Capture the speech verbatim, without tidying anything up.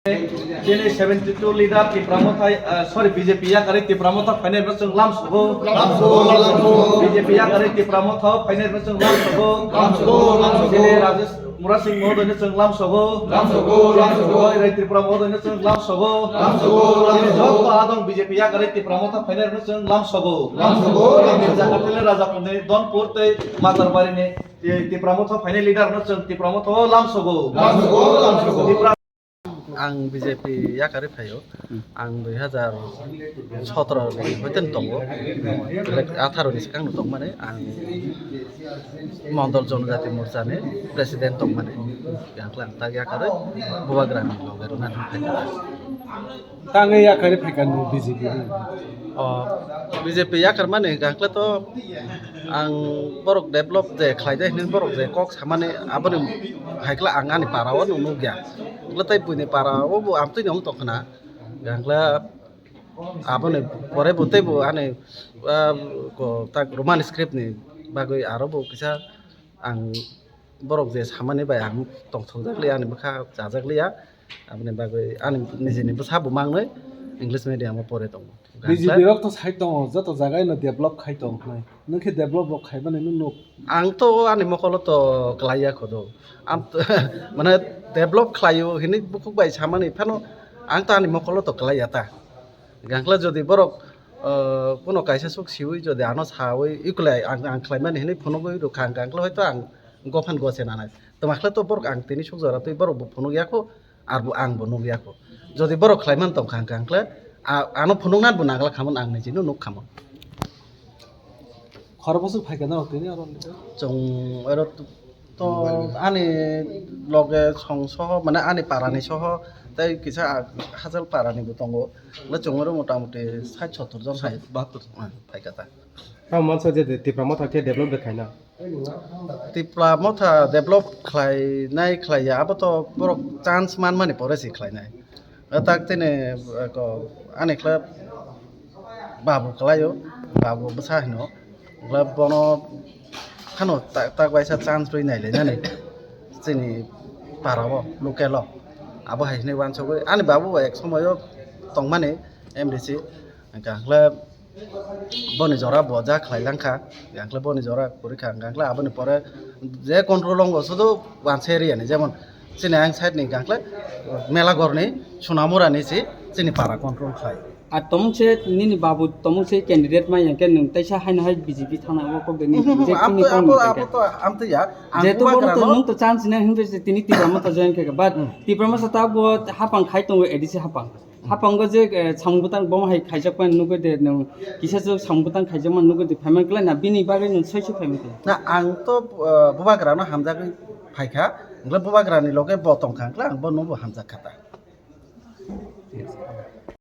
Chini seventy two leader Tipra Motha, ah, sorry, B J P yakarwi Tipra Motha phainai rwchwng lam sogo. Lam sogo, lam sogo. B J P yakarwi Tipra Motha phainai rwchwng lam sogo. Lam sogo, lam sogo. Chini Rajesh Murasing Mohodoino chwng lam sogo. Lam sogo, lam sogo. Rai Tripura Mohodoino chwng lam sogo. Lam sogo, lam sogo. Chini joto adong B J P yakarwi Tipra Motha phainai rwchwng lam sogo. Lam sogo, lam sogo. Jagatile Rajapundi, Donpur tei Matarbarini, eh, Tipra Motha phainai leader no chwng Tipra Motha o lam sogo. Lam sogo, lam sogo. Tipra Ang B J P yakarwi phaio. Ang dui hazar sotro ni hoite tongo. Atharo ni swkang no tongmani ang Mondol Jonojati Morcha ni president tongmani. Yang klang tak yakarwi Bubagra ni loge rwna thang phaikha. Tangwi yakarwi phaikha nwng B J P ni? O, B J P yakarmani hwnkha hwnkhe to ang borok develop je khlaide hinwi borok je kok samani aboni haikhe ang ani para o nuk nukya. Hwnkhe tei buini para o bo amtwini wng tongkhna. Hwnkhe aboni pore bo tei bo ani, ah, ko tak Roman script ni bagwi aro bo kisa ang borok je samani bai ang tongthokjak liya, ani bwkha chajak liya. Aboni bagwi ani nijini bwsa bo mangnwi English medium o pore tongo. B J P rok to sai tongo, joto jaga ino develop khai tong khnai. Nwng khe develop rok khaimani nwng nuk. Ang to ani mokolo to klaiya khodo. Ang to, mane develop khlaio hinwi bukhuk bai samani phano ang to ani mokolo to klaiya ta. Gangkla jodi borok, eh, kuno kaisa suk siwi jodi ano sawi ikulai ang, ang khlaimani hinwi phunugwi rwkha ang gangkla hoito ang gophan gose nanai. Twmakhle to borok ang tini suk jora twi borok bo phunuk yakho. Arbo ang bo nukya kho. Jodi borok khlaiman tongkha hwnkha hwnkhe, a-, ano phunukna bo nagla khamon ang nijino nuk khamon. Khorokboswk phaikha norok tini oro? Chwng oro to, to ani loge song soho, mane ani parani soho, tei kisa a-, hachal parani bo tongo. Le chwng oro motamuti sait sottor jon hai. Bahattor. Ah, phaikha ta. Tamo mansa je Tipra Motha khe develop de khaina. Tipra Motha develop khlainai khlaiya, abo to borok chance manmani pore se khlainai. Tak tini, eh, ko, ani khlai babu khlaio, babu bwsa hino. Khlai bono phano tak, tak waisa chance rwi nailainani chini para o, local o. Abo hai hinwi uansugwi ani babu bo ek somoio tongmani M D C. Hwnkha hwnkhe boni jora bo ja khlai langkha, hwnkhe boni jora kwrwi kha, hwnkhe aboni pore je control o sudu wanse area ni, jemon chini ang side ni hwnkhe Melagor ni Sonamura ni si chini para control khlai. Ar tomung se nini babu tomung se candidate mai hwnkhe nwng teisa haino hai B J P thangna o kok de ni Mhm, je abo chini to, kok abo, ni abo to, amtwi ya. Ang Jehetu bubagra bono to no nwng to chance hinwi hwnwi se tini Tipra Motha join khe, but Hmm. Tipra Motha ta bo hapang khai tongo A D C hapang. Hapango je, eh, samung bwtang bomo hai khaijak mani nugwi de, nwng kisa se samung bwtang khaijak mani nugwi de, phaiman klai na, bini bagwi nwng soi soi phaiman klai. Na, ang to, eh, bubagra no hamjagwi phaikha, hwnkhe bubagra ni loge bo tongkha, hwnkhe ang bono bo hamjak kha ta.